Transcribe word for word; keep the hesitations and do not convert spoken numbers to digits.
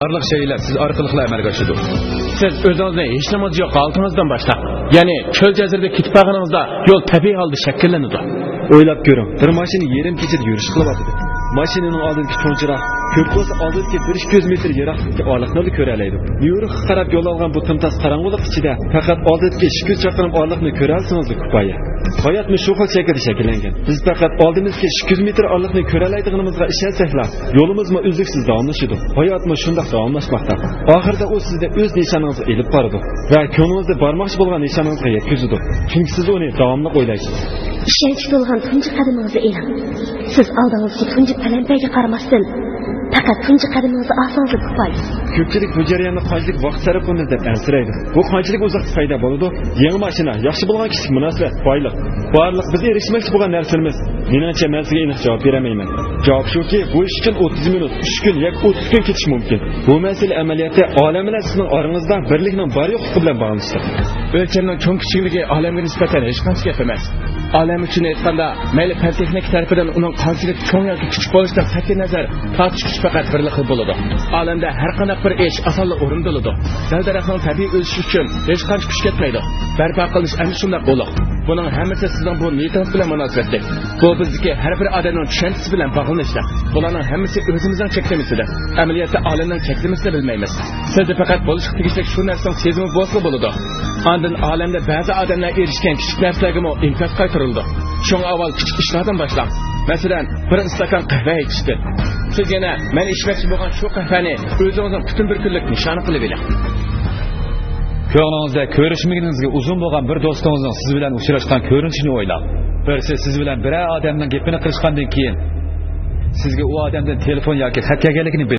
بارلىق شەيئىلەر سىز ئارقىلىقلا ئەمەلگە ئاشىدۇ. سىز ئۆزىڭىزنى ھېچنېمىڭىز يوق ھالىتىڭىزدىن باشلاڭ. يەنى چۆل جەزىرىدە كېتىپ بارغىنىڭىزدا يول تەبىئىي ھالدا شەكىللىنىدۇ. ئويلاپ كۆرۈڭ، بىر ماشىنا يېرىم كېچىدە يۈرۈش قىلىۋاتىدۇ. ماشىنىنىڭ ئالدىدىكى تۇنجىراق، كۆپ بولسا ئالدىدىكى بىر ئىككى يۈز مېتىر يىراقلىقتىكى ئارىلىقنىلا كۆرەلەيدۇ. نيۇ يوركقا قاراپ يول ئالغان بۇ تىمتاس قاراڭغۇلۇق ئىچىدە پەقەت ئالدىدىكى ئىككى يۈز چاقىرىم ئارىلىقنى كۆرەلىسىڭىزلا كۇپايە. ھاياتمۇ شۇ خىل شەكىلدە شەكىللەنگەن. بىز پەقەت ئالدىمىزدىكى ئىككى يۈز مېتىر ئارىلىقنى كۆرەلەيدىغىنىمىزغا ئىشەنسەكلا، يولىمىزمۇ ئۈزلۈكسىز داۋاملىشىدۇ. ھاياتمۇ شۇنداق داۋاملاشماقتا. ئاخىرىدا ئۇ سىزنى ئۆز نىشانىڭىزغا ئېلىپ بارىدۇ ۋە كۆڭلىڭىزدە بارماقچى بولغان نىشانىڭىزغا يەتكۈزىدۇ. چۈنكى سىز ئۇنى داۋاملىق ئويلايسىز. ئىشەنچ تولغان تۇنجى قەدىمىڭىزنى ئېلىڭ. سىز ئالدىڭىزدىكى تۇنجى پەلەمپەيگە قارىماستىن، پەقەت تۇنجى قەدىمىڭىزنى ئالسىڭىزلا كۇپايە. كۆپچىلىك بۇ جەرياندا قانچىلىك ۋاقىت سەرپ قىلىمىز دەپ ئەنسىرەيدۇ. بۇ قانچىلىك ئۇزاققا پايدا بولىدۇ؟ يېڭى ماشىنا، ياخشى بولغان كىشىلىك مۇناسىۋەت، بايلىق. بارلىق بىز ئېرىشمەكچى بولغان نەرسىلىرىمىز. مېنىڭچە، مەن سىزگە ئېنىق جاۋاب بېرەلمەيمەن. جاۋاب شۇكى، بۇ ئىش ئۈچۈن ئوتتۇز مىنۇت، ئۈچ كۈن ياكى ئوتتۇز كۈن كېتىشى مۇمكىن. بۇ مەسىلە ئەمەلىيەتتە ئالەم بىلەن سىزنىڭ ئاراڭىزدا بىرلىكنىڭ بار-يوقلۇقى بىلەن باغلىنىشلىق. ئۆلچەمنىڭ چوڭ-كىچىكلىكى ئالەمگە نىسبەتەن ھېچقانچە گەپ ئەمەس. ئالەم ئۈچۈن ئېيتقاندا، مەيلى پەن-تېخنىكا تەرىپىدىن ئۇنىڭ قانچىلىك چوڭ ياكى كىچىك بولۇشىدا قەتئىي نەزەر، تارتىش كۈچى پەقەت بىرلا خىل بولىدۇ. ئالەمدە ھەر قانداق بىر ئىش ئاسانلا ئورۇندىلىدۇ. دەل-دەرەخنىڭ تەبىئىي ئۆسۈشى ئۈچۈن ھېچقانچە كۈچ كەتمەيدۇ. بەرپا قىلىنىش ئەنە شۇنداق ئۇلۇغ. بۇنىڭ ھەممىسى سىزنىڭ بۇ نىيىتىڭىز بىلەن مۇناسىۋەتلىك. بۇ بىزدىكى ھەر بىر ئادەمنىڭ چۈشەنچىسى بىلەن باغلىنىشلىق. بۇلارنىڭ ھەممىسى ئۆزىمىزنىڭ چەكلىمىسىدە، ئەمەلىيەتتە ئالەمنىڭ چەكلىمىسىدە بىلمەيمىز. سىزدە پەقەت بولۇشقا تېگىشلىك شۇ نەرسىنىڭ سېزىمى بولسىلا بولىدۇ. ئاندىن ئالەمدە بەزى ئادەملەر ئېرىشكەن كىچىك نەرسىلەرگىمۇ ئىنكاس قايتۇرۇلىدۇ. شۇڭا ئاۋۋال كىچىك ئىشلاردىن باشلاڭ. مەسىلەن، بىر ئىستاكان قەھۋە ئىچىشتىن. سىز يەنە مەن ئىچمەكچى بولغان شۇ قەھۋەنى ئۆزىڭىزنىڭ پۈتۈن بىر كۈنلۈك نىشانى قىلىۋېلىڭ. كۆڭلىڭىزدە كۆرۈشمىگىنىڭىزگە ئۇزۇن بولغان بىر دوستىڭىزنىڭ سىز بىلەن ئۇچراشقان كۆرۈنۈشىنى ئويلاڭ. بىرسى سىز بىلەن بىرەر ئادەمنىڭ گېپىنى قىلىشقاندىن كېيىن، سىزگە ئۇ ئادەمدىن تېلېفون ياكى خەت كەلگەنلىكىنى